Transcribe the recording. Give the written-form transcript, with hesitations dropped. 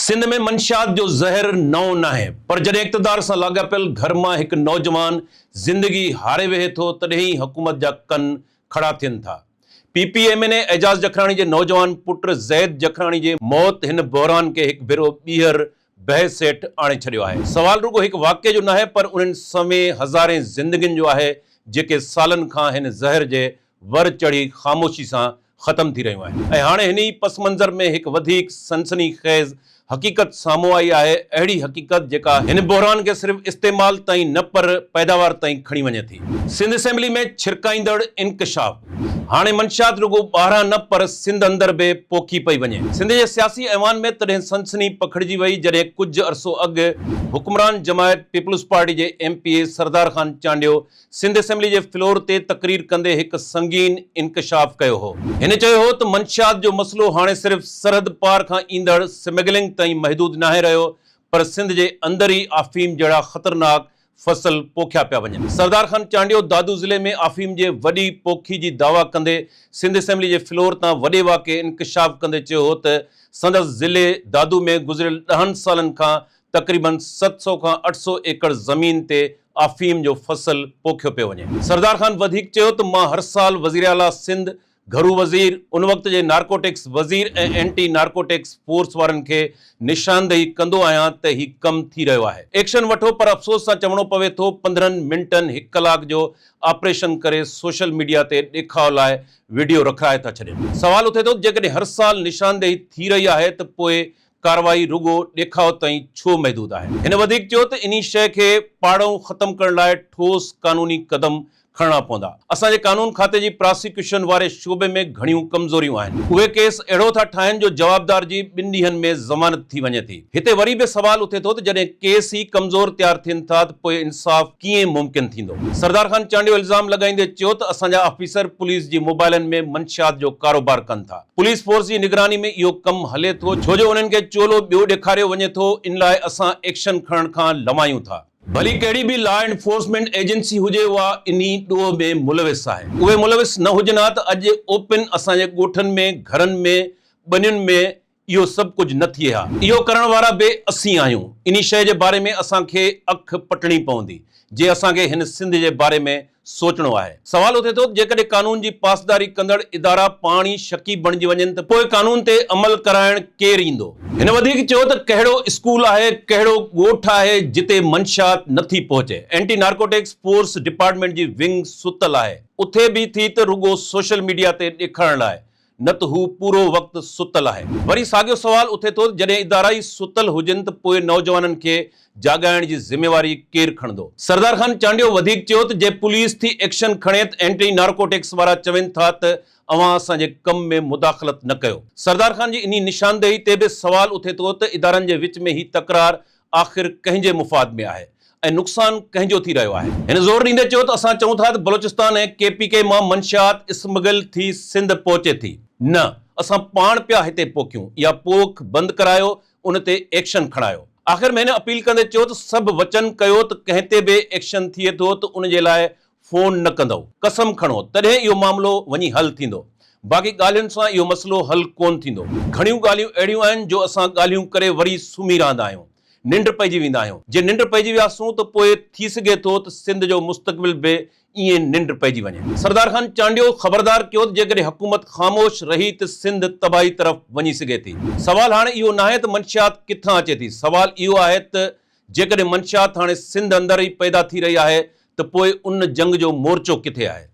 سنڌ ۾ منشيات جو زهر نئون ناهي پر جڏهن اقتدار سان لاڳاپيل گهر مان هڪ نوجوان زندگي هاري ويهي ٿو تڏهن ئي حڪومت جا ڪن کڙا ٿين ٿا. P P M N A Ejaz Jakhrani جي نوجوان پٽ زيد جکراڻي جي موت هن بحران کي هڪ ڀيرو ٻيهر بحث هيٺ آڻي ڇڏيو آهي. سوال رڳو هڪ واقعي جو ناهي پر انهن سوين هزارين زندگين جو آهي جيڪي سالن کان هن زهر جي ور چڙهي خاموشي سان ختم ٿي رهيون آهن ۽ هاڻي هن ئي پس منظر ۾ هڪ وڌيڪ سنسني خيز حقيقت سامهون آئي آهي، اهڙي حقيقت جيڪا هن بحران کي صرف استعمال تائين نه پر پيداوار تائين کڻي وڃي ٿي. سنڌ اسيمبلي ۾ ڇرڪائيندڙ انڪشاف، هاڻي منشيات رڳو ٻاهران نه پر سنڌ اندر به پوکي پئي وڃي. سنڌ جي سياسي ايوان ۾ تڏهن سنسني پکڙجي وئي جڏهن ڪجهه عرصو اڳ حڪمران جماعت پيپلز پارٽي جي M P A Sardar Khan Chandio Sindh assembly جي فلور تي تقرير ڪندي هڪ سنگين انڪشاف ڪيو هو. هن چيو هو ته منشيات جو مسئلو هاڻي صرف سرحد پار کان ايندڙ سمگلنگ تائين محدود ناهي رهيو پر سنڌ جي اندر ئي آفيم جهڙا خطرناڪ فصل پوکيا پيا وڃن. سردار خان چانڊيو دادو ضلعي ۾ آفيم جي وڏي پوکي جي دعويٰ ڪندي سنڌ اسيمبلي جي فلور تان وڏي واڪي انڪشاف ڪندي چيو هو ته سندس ضلعي دادو ۾ گذريل ڏهن سالن کان تقريبن 700 کان 800 ايڪڙ زمين تي آفيم جو فصل پوکيو پيو وڃي. سردار خان وڌيڪ چيو ته مان هر سال وزيراعليٰ سنڌ، گهرو وزير، ان وقت جي نارڪوٽڪس وزير ۽ اينٽي نارڪوٽڪس فورس وارن کي نشاندهي ڪندو آهيان ته هي ڪم ٿي رهيو آهي ايڪشن وٺو پر افسوس سان چوڻو پوي ٿو 15 منٽن هڪ ڪلاڪ جو آپريشن ڪري سوشل ميڊيا تي ڏيکاء لاء وڊيو رکرائي ٿا ڇڏين. سوال اٿي ٿو ته جيڪڏهن هر سال نشاندهي ٿي رهي آهي ته پوء ڪارروائي رڳو ڏيکاء تائين ڇو محدود آهي؟ هن وڌيڪ چيو ته انهي شيء کي پاڙئون ختم ڪرڻ لاء ٺوس قانوني قدم کڻڻا پوندا. اسان جي قانون کاتي جي پراسيڪيوشن واري شعبي ۾ گهڻيون ڪمزوريون آهن. اهي ڪيس اهڙو ٿا ٺاهن جو جوابدار جي ٻن ڏينهن ۾ ضمانت ٿي وڃي ٿي. هتي وري به سوال اٿي ٿو ته جڏهن ڪيس ئي ڪمزور تيار ٿين ٿا ته پوء انصاف ڪيئن ممڪن ٿيندو؟ سردار خان چانڊيو الزام لڳائيندي چيو ته اسان جا آفيسر پوليس جي موبائلن ۾ منشيات جو ڪاروبار ڪن ٿا. پوليس فورس جي نگراني ۾ اهو ڪم هلي ٿو ڇو جو انهن کي چولو ٻيو ڏيکاريو وڃي ٿو ان لاء اسان ايڪشن کڻڻ کان لنوايون ٿا. ڀلي ڪهڙي به لا انفورسمينٽ ايجنسي هجي اها انهي ڏوهه ۾ ملوث آهي. اهي ملوث نه هجن ها ته اڄ اوپن اسان جي ڳوٺن ۾ گهرن ۾ ٻنين ۾ اهو سڀ ڪجهه نه ٿئي ها. اهو ڪرڻ وارا به اسين آهيون. انهي شيء جي باري ۾ اسان کي اک پٽڻي پوندي، جي اسان کي هن سنڌ جي باري ۾ سوچڻو آهي. سوال اٿي ٿو ته جيڪڏهن قانون جي پاسداري ڪندڙ ادارا پاڻ ئي شڪي بڻجي وڃن ته پوء قانون تي عمل ڪرائڻ ڪير ايندو؟ هن وڌيڪ چيو ته ڪهڙو اسڪول آهي، ڪهڙو ڳوٺ آهي جتي منشيات نه ٿي پهچي؟ اينٽي نارڪوٽڪس فورس ڊپارٽمينٽ جي ونگ ستل آهي، اٿي به ٿي ته رڳو سوشل ميڊيا تي ڏيکارڻ لاء، نه ته هو پورو وقت ستل آهي. وري ساڳيو سوال اٿي ٿو ته جڏهن ادارا ئي ستل هجن ته پوء نوجوانن کي جاڳائڻ جي ذميواري ڪير کڻندو؟ سردار خان چانڊيو وڌيڪ چيو ته جي پوليس ٿي ايڪشن کڻي ته اينٽي نارڪوٽڪس وارا چون ٿا ته اوهان اسان جي ڪم ۾ مداخلت نه ڪيو. سردار خان جي انهي نشاندهي تي به سوال اٿي ٿو ته ادارن جي وچ ۾ هي تڪرار آخر ڪنهن جي مفاد ۾ آهي ۽ نقصان ڪنهن جو ٿي رهيو آهي؟ هن زور ڏيندي چيو ته اسان چئون ٿا ته بلوچستان ۽ ڪي پي ڪي مان منشيات اسمگل ٿي سنڌ پهچي ٿي، نه اسان پاڻ پيا هتي پوکيون، اها پوک بند ڪرايو، ان تي ايڪشن کڻايو. آخر ۾ هن اپيل ڪندي چيو ته سڀ وچن ڪيو ته ڪنهن تي به ايڪشن ٿئي ٿو ته ان جي لاء فون نه ڪندؤ، قسم کڻو تڏهن اهو معاملو وڃي حل ٿيندو، باقي ڳالهين سان اهو مسئلو حل ڪونه ٿيندو. گهڻيون ڳالهيون اهڙيون آهن جو اسان ڳالهيون ڪري وري سمهي رهندا آهيون، ننڊ پئجي ويندا آهيون، جي ننڊ پئجي وياسون ته پوء ٿي سگهي ٿو ته سنڌ جو مستقبل به ائين ننڊ پئجي وڃي. سردار خان چانڊيو خبردار ڪيو ته جيڪڏهن حڪومت خاموش رهي ته سنڌ تباهي طرف وڃي سگهي ٿي. سوال هاڻي اهو ناهي ته منشيات ڪٿان اچي ٿي، سوال اهو آهي ته جيڪڏهن منشيات هاڻي سنڌ اندر ئي پيدا ٿي رهي آهي ته پوء ان جنگ جو مورچو ڪٿي آهي؟